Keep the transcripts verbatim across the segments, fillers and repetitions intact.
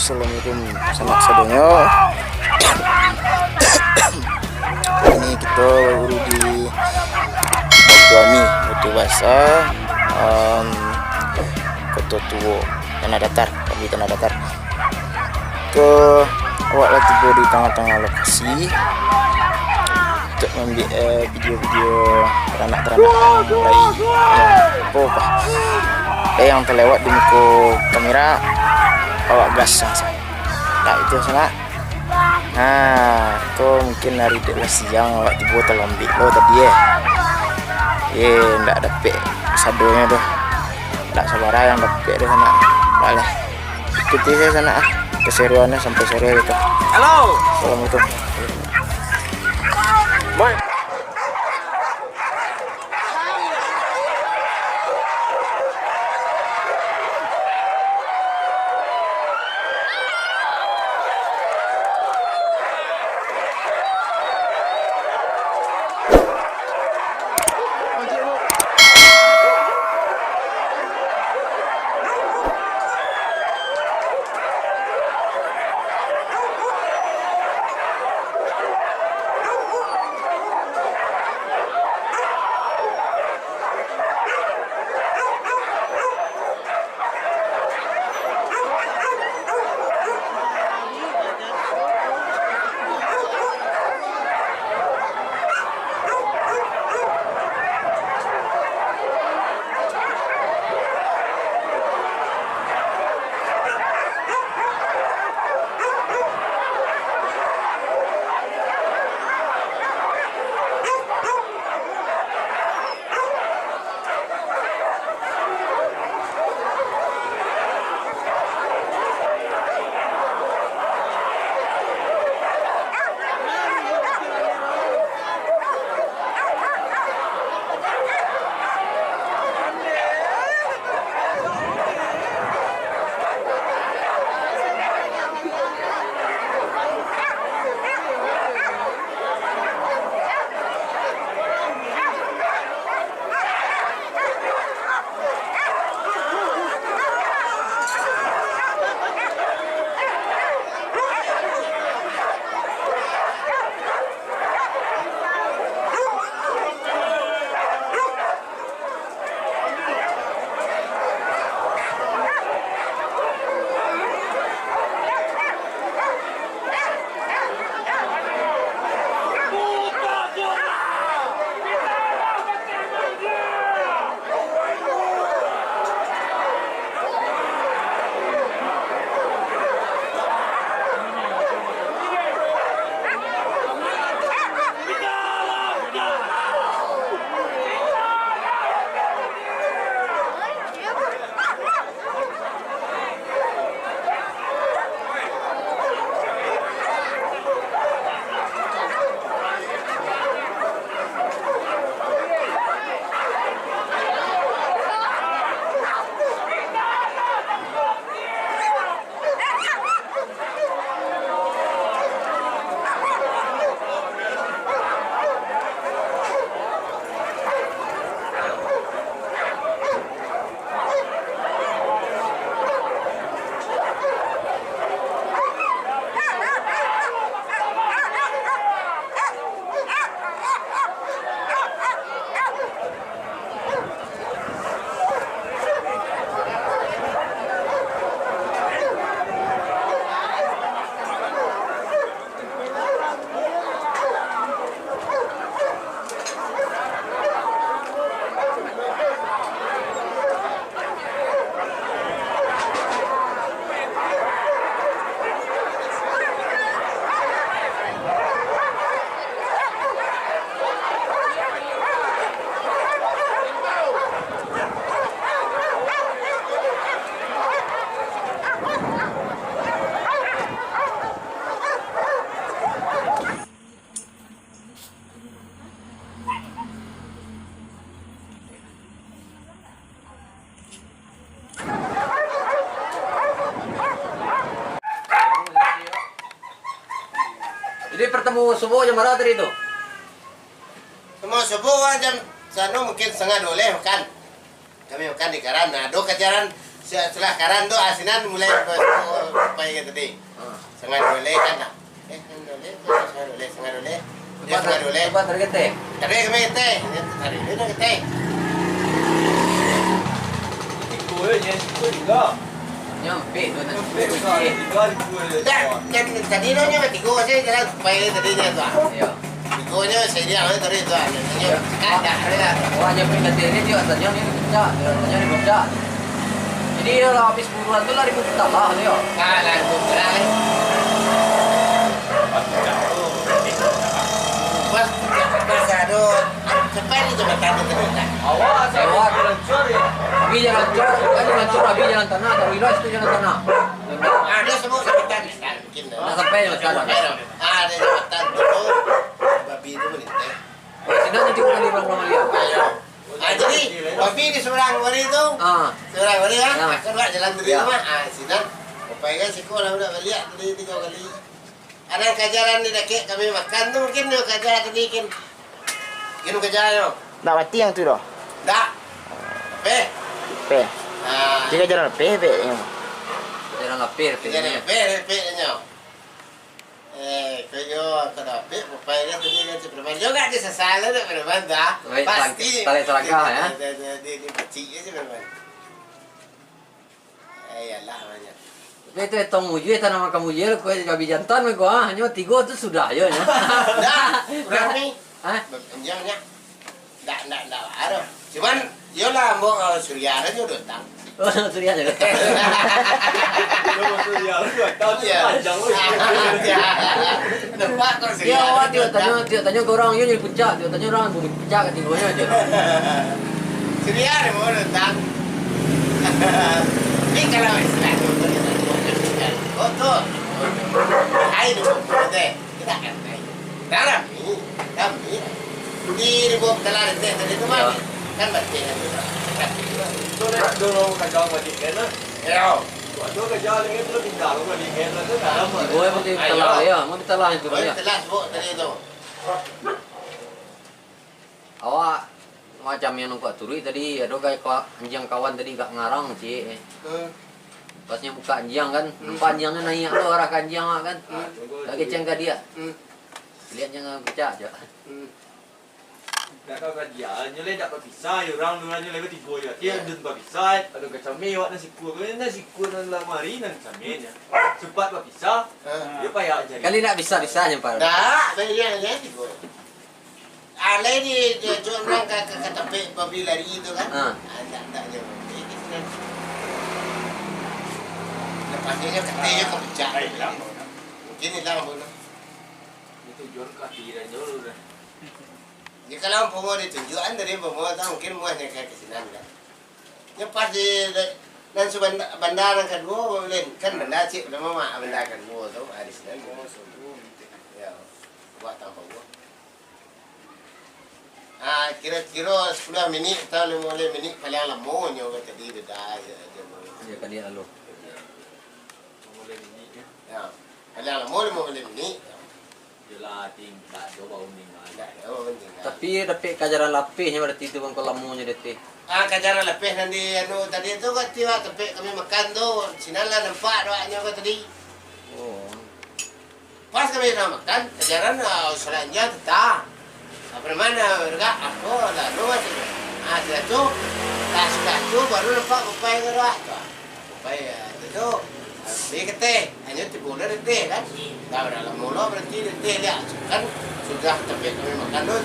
Assalamualaikum sanak sadonyo. Ini kito baburu di Batu Ami, Batu Basah, em, Koto Tuo, Tanah Datar, kami Tanah Datar. Ko awak lah tibo di tangah-tangah lokasi untuak maambiak, eh, video-video taranak-taranak yang lain. Yang apo, bah, eh, yang talewat di muko kamera, awak gas langsung. Nah, itu sanak. Nah, ko mungkin ari dek lah siang, awak tibo talambek lo tadi, eh. Eh, ndak dapek sadonyo doh. Ndak sabara yang dapek doh sanak. Baiklah. Ikuti sajo sanak, ah, keseruannya sampai sore gitu. Halo. Assalamualaikum. Boy. Jadi, partemu subuah jam bara tadi tu? Partemu subuah jam sanu, mungkin satangah duo lah makan. Kami makan di Karan. Nah, ado kajaran Sa-, salah karan tu, ah, sinan mulai ba-, ba-, pai ka tadi. Ah. Sangah duo leh kan dah. Eh, sangah duo leh, sangah duo leh, sangah duo leh. Dia sangah duo leh. Tempat target teh? Target kami teh. Dia tarik dia nak teh. Tigo je, tigo juga. Nyampik tu nak. Nyampik tu, tigo, tigo je. Dah, tadi, tadi tu nyo tigo sajo jalan pai tadi nyo tu, ah. Iyo. Ikonyo sediang tadi tu, ah, nyo. Iyo. Kan dah, dah. Wah, nyo pindah tadi tu, tanyo ni puncak, tanyo ni puncak. Jadi, iyo lah, habis buruan tu lah ribut kita lah, tu yo. Ah, lah, ribut kita lah. Pas, pas ado, sampai di jambatan tu tadi, kan? Awas, awas. Habis jalan cor, kan jalan cor, habis jalan tanah, taruih lah situ jalan tanah. Ado semua jambatan, kan? Mungkin lah. Dah sampai jambatan. Ah, ado jambatan tu, babi tu malinteh. Oh, sinan nanti bukan di ruang-ruang liau. Ayo. Ah, jadi, babi di seberang wari tu. Ah. Seberang wari, ah. Ya. Akan buat jalan tadi tu, mah. Ah, sinan. Upai kan siko lah udah baliak tadi tigo kali. Ado kajaran di dakek kami makan tu, mungkin nyo kaja tadi, kin. Kin kaja nyo. Ndak mati yang tu doh? Ndak. Peh. Peh. Ah. Dia kajaran peh, peh, nyo. Kajaran lapeh, peh. Kajaran lapeh, peh, nyo. Eh, kau yo, kau dapik, papai kan tadi kan si Firman. Yo gak disasal lah dek Firman dah. Baik, pasti. Talek salangkah, ya. Di, di, di, di, di pacik je si Firman. Eh, iyalah, banyak. Tapi itu etong mujue, tanah makan mujue, kau jadi babi jantan, kau, ah. Hanyo tigo tu sudah, yo, nyo. Dah, kurang ni. Hah? Panjang, nyak. Ndak, ndak, ndak baa doh. Cuman, iyolah, ambo, eh, Surya tu nyo duo tang. Oh, Surya nyo duo tang. Yo, Surya tu duo tang, iyo. Panjang, weh. Nampak kok Surya. Iyo, awak tu tiok tanyo, tiok tanyo ka urang, iyo, di puncak, tiok tanyo urang, di puncak, ka tinggonyo ajo. Surya ni mau duo tang. Ni kalau istilah tu, tu, tu, tu, tu, tu. Oh, tu. Hai, tu, tu, tu. Tidak kan, naik. Dah rami, rami. Di ribu telah detik tadi tu, mah. Iyo. Kan batin kan tu, mah. Kan tu, mah. Tu nak dorong kacau balik kan, lah. Iyo. Waktu kacau lagi tu, pindah lu balik kan, lah, tu dalam, mah. Ibu yang penting telah, iyo. Mau ditelah itu, iyo. Telah sebut tadi tu. Awak macam yang nungkuak turuik tadi, ado ka-, ka-, anjiang kawan tadi gak ngarang, cik, eh. Hmm. Pas nyo buka anjiang kan, hmm, nampak anjiang nyo naiak tu arah ka anjiang awak kan. Hmm. Gak keceng ka dia. Hmm. Liek anjiang pecah je. Hmm. Dak ka dia, nyo lai dak bapisah, urang dua nyo lai batigo je. Dia, ya, den bapisah, ado kacameh awak nan sikua, nan sikua nan lamari nan kacameh nyo. Sempat bapisah, ha, dia payah cari. Kali dak bisa-bisa nyo, Pak. Dak, saya dia, dia tigo. Alai di, di, jo urang ka, ka, ka tampek babi lari tu kan. Ha. Ah, ndak, ndak jo. Eh, di sinan. Lepas tu nyo kateh nyo ka puncak. Ah, ilang, bang. Mungkin ilang, bang. Itu John ka hati dan jauh dah. Ni kalau umpamo ditunjuakan tadi, umpamo tu mungkin muahnyo ka, ka sinan kan. Nyo pas di, di, nan subanda-, banda nan kaduo, Lin. Kan banda cik pertamo, mak, banda kaduo tu, ah, di sinan. Oh, so. Ya. Buat tanpa buat. Ah, kiro-kiro sapuluah minik atau limo baleh minik paliang lamo nyo ka tadi beda je, je. Ya, kali lalu. Limo baleh minik, ya. Ya. Paliang lamo limo baleh minik. Jelah, ting, tak ado baunding lah. Tak ado baunding lah. Tapi dapek kajaran lapeh nyo berarti tu, bang, ko lamonyo deh, teh. Ah, kajaran lapeh nan di anu tadi tu, ka tiwak tampek kami makan tu, sinan lah nampak doaknyo ko tadi. Oh. Pas kami lah makan, kajaran, ah, salanjutnyo tetap. Apa nama, ah, urang, ah, ko lalu, ah, sudah tu, lah sudah tu, baru nampak papai ko doak tu. Papai, ah, tu tu, ah, bali kateh, hanyo tibo lah di teh kan. Dah, dah lamo lo baranti di teh, liak. Kan sudah tampek kami makan tu,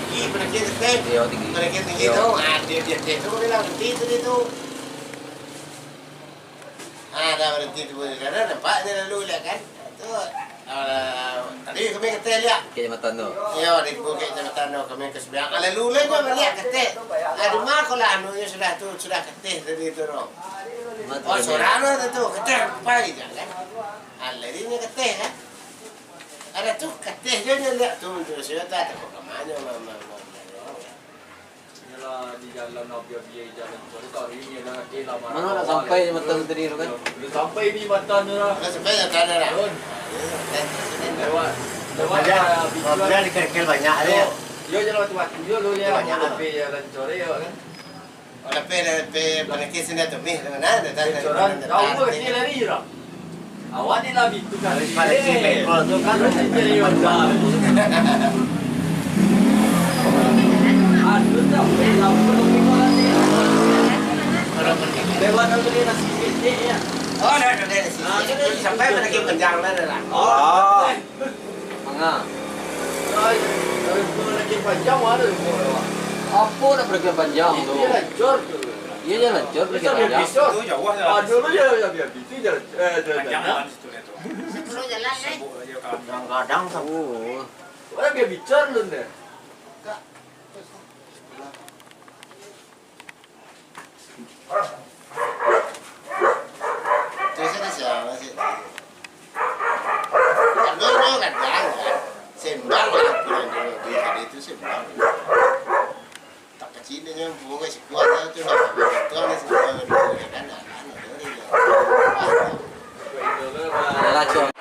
tinggi panakik di teh. Iyo, tinggi. Panakik tinggi tu, ah, di, di teh tu kami lah baranti tadi tu. Ah, dah baranti tibo di sinan, nampak nyo lalu, liak kan. Tu, ah, tadi kami kateh liak. Bukik Jambatan tu. Iyo, di Bukik Jambatan tu kami ka sumbayang. Ah, lalu lah nyo baliak kateh. Ah, di ma ko lah anu nyo sudah tu, sudah kateh tadi tu, no. Oh, surang tu, tu, kateh pai je kan. Ah, lari nyo kateh kan. Ado tu kateh je nyo liak tu, tu, sudah tu, tak kok ka ma nyo, ma, ma, ma, ma. Iyolah, di jalan, abi-abi jalan tu, taruih nyo dah, ati lah. Mano nak sampai jambatan tadi tu kan? Dah sampai di jambatan tu lah. Dah sampai jambatan tu lah. Turun. Lewat. Lewat lah, habis tu lah. Dia di kerkel banyak dia. Yo, yo, jalan batu-batu yo, lo, yo. Banyak lah. Tapi jalan core yo kan. Kalau pe, pe, panakis sini tu, mih, tu mana? Dah, dah, dah, dah, dah, dah. Awak ni lah bitu kan. Paling si beko tu kan. Kan si cari orang. Aduh, tak boleh lah, aku nak pergi makan ni. Lewat nak beli nasi ketek ya. Oh, dah, dah, dah, nasi ketek. Ah, sampai panakis panjang dah, dah, dah. Oh. Manga. Ai, dari panakis panjang mana tu? Apo nak panakis panjang tu? Iyo lancor tu. Iyo, iyo lancor panakis panjang. Itu jauh lah. Ah, dulu ya, ya, ya, itu jalan, eh, jalan. Panjang lah situ dia tu. Sepuluh jalan, eh. Kadang-kadang. Oh. Orang biar bicar lu deh. Terus ada siapa sih? Kalau nyo kadang kan, sembang lah, kurang dulu, di tadi tu sembang. Tak kecil dia nyo, bunga sekuat lah tu, nak betul lah, sembang dulu, kan, anak-anak dulu, ya. Alah, cuang.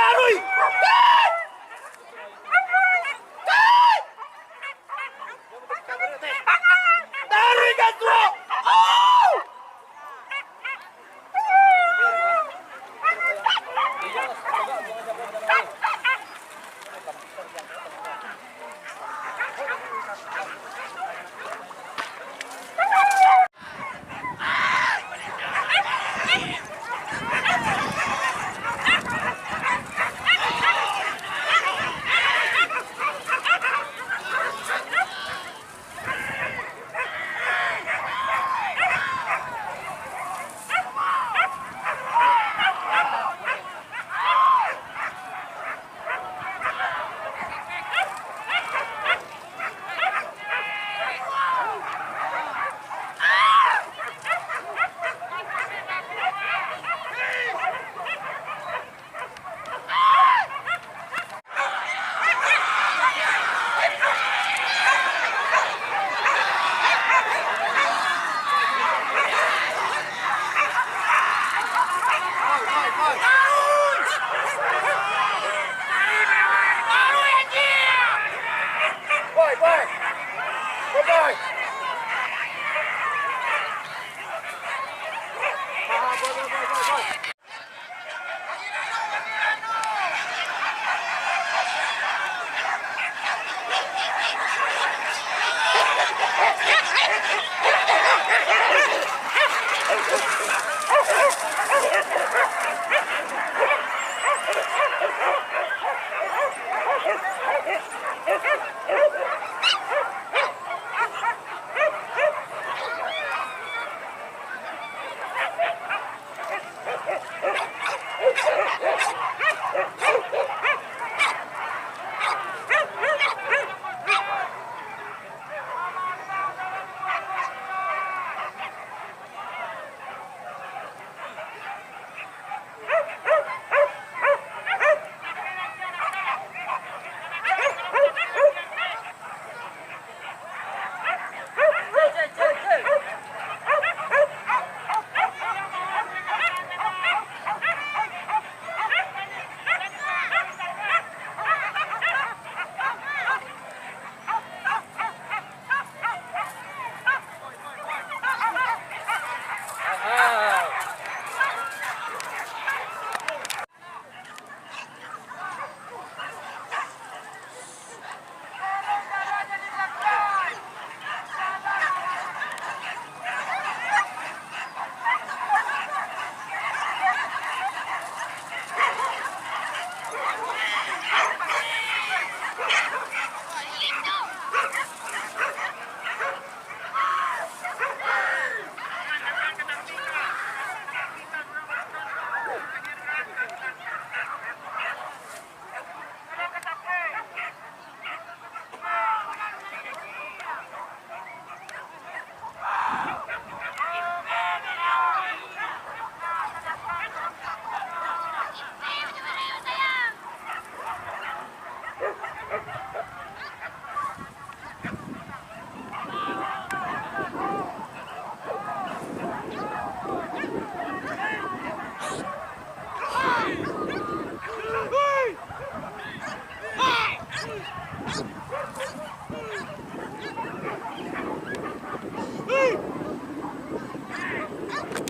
Arui!